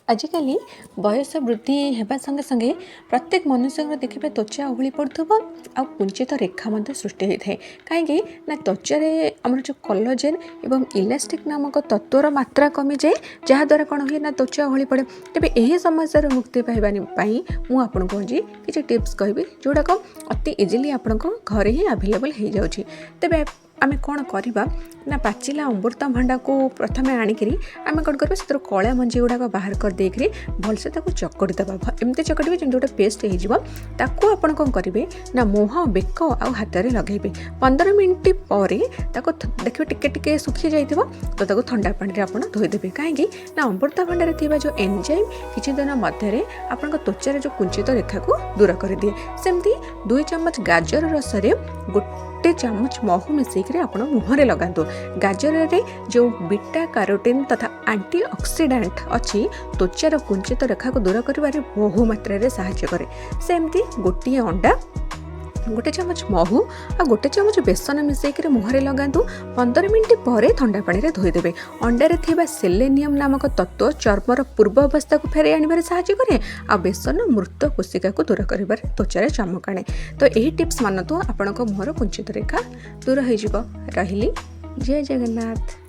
ଆଜିକାଲି ବୟସ ବୃଦ୍ଧି ହେବା ସଙ୍ଗେ ସଙ୍ଗେ ପ୍ରତ୍ୟେକ ମନୁଷ୍ୟଙ୍କର ଦେଖିବେ ତ୍ୱଚା ଓହଳି ପଡ଼ୁଥିବ ଆଉ କୁଞ୍ଚିତ ରେଖା ମଧ୍ୟ ସୃଷ୍ଟି ହୋଇଥାଏ। କାହିଁକି ନା ତ୍ୱଚାରେ ଆମର ଯେଉଁ କଲାଜେନ୍ ଏବଂ ଇଲାଷ୍ଟିକ୍ ନାମକ ତତ୍ତ୍ୱର ମାତ୍ରା କମିଯାଏ, ଯାହାଦ୍ୱାରା କ'ଣ ହୁଏ ନା ତ୍ୱଚା ଓହଳି ପଡ଼େ। ତେବେ ଏହି ସମସ୍ୟାରୁ ମୁକ୍ତି ପାଇବା ପାଇଁ ମୁଁ ଆପଣଙ୍କୁ ଆଜି କିଛି ଟିପ୍ସ କହିବି, ଯେଉଁଗୁଡ଼ାକ ଅତି ଇଜିଲି ଆପଣଙ୍କ ଘରେ ହିଁ ଆଭେଲେବଲ୍ ହେଇଯାଉଛି। ତେବେ ଆମେ କ'ଣ କରିବା ନା ପାଚିଲା ଅମୃତଭଣ୍ଡାକୁ ପ୍ରଥମେ ଆଣିକିରି ଆମେ କ'ଣ କରିବା, ସେଥିରୁ କଳା ମଞ୍ଜି ଗୁଡ଼ାକ ବାହାର କରିଦେଇକିରି ଭଲସେ ତାକୁ ଚକଟି ଦେବା। ଏମିତି ଚକଟିବେ ଯେମିତି ଗୋଟେ ପେଷ୍ଟ ହେଇଯିବ। ତାକୁ ଆପଣ କ'ଣ କରିବେ ନା ମୁହଁ, ବେକ ଆଉ ହାତରେ ଲଗାଇବେ। 15 ମିନିଟ୍ ପରେ ତାକୁ ଦେଖିବେ ଟିକେ ଟିକେ ଶୁଖି ଯାଇଥିବ, ତ ତାକୁ ଥଣ୍ଡା ପାଣିରେ ଆପଣ ଧୋଇଦେବେ। କାହିଁକି ନା ଅମୃତଭଣ୍ଡାରେ ଥିବା ଯେଉଁ ଏନଜାଇମ୍ କିଛି ଦିନ ମଧ୍ୟରେ ଆପଣଙ୍କ ତ୍ୱଚାରେ ଯେଉଁ କୁଞ୍ଚିତ ରେଖାକୁ ଦୂର କରିଦିଏ। ସେମିତି 2 ଚାମଚ ଗାଜର ରସରେ 1 ଚାମଚ ମହୁ ମିଶାଇକିରି ଆପଣ ମୁହଁରେ ଲଗାନ୍ତୁ। ଗାଜରରେ ଯେଉଁ ବିଟା କାରୋଟିନ୍ ତଥା ଆଣ୍ଟି ଅକ୍ସିଡାଣ୍ଟ ଅଛି, ତ୍ୱଚାର କୁଞ୍ଚିତ ରେଖାକୁ ଦୂର କରିବାରେ ବହୁ ମାତ୍ରାରେ ସାହାଯ୍ୟ କରେ। ସେମିତି ଗୋଟିଏ ଅଣ୍ଡା, 1 ଚାମଚ ମହୁ ଆଉ 1 ଚାମଚ ବେସନ ମିଶାଇକିରି ମୁହଁରେ ଲଗାନ୍ତୁ। 15 ମିନିଟ୍ ପରେ ଥଣ୍ଡା ପାଣିରେ ଧୋଇଦେବେ। ଅଣ୍ଡାରେ ଥିବା ସେଲେନିୟମ୍ ନାମକ ତତ୍ତ୍ୱ ଚର୍ମର ପୂର୍ବ ଅବସ୍ଥାକୁ ଫେରାଇ ଆଣିବାରେ ସାହାଯ୍ୟ କରେ ଆଉ ବେସନ ମୃତ କୋଶିକାକୁ ଦୂର କରିବାରେ ତ୍ୱଚାରେ ଚମକ ଆଣେ। ତ ଏହି ଟିପ୍ସ ମାନନ୍ତୁ, ଆପଣଙ୍କ ମୁହଁର କୁଞ୍ଚିତ ରେଖା ଦୂର ହୋଇଯିବ। ରହିଲି, ଜୟ ଜଗନ୍ନାଥ।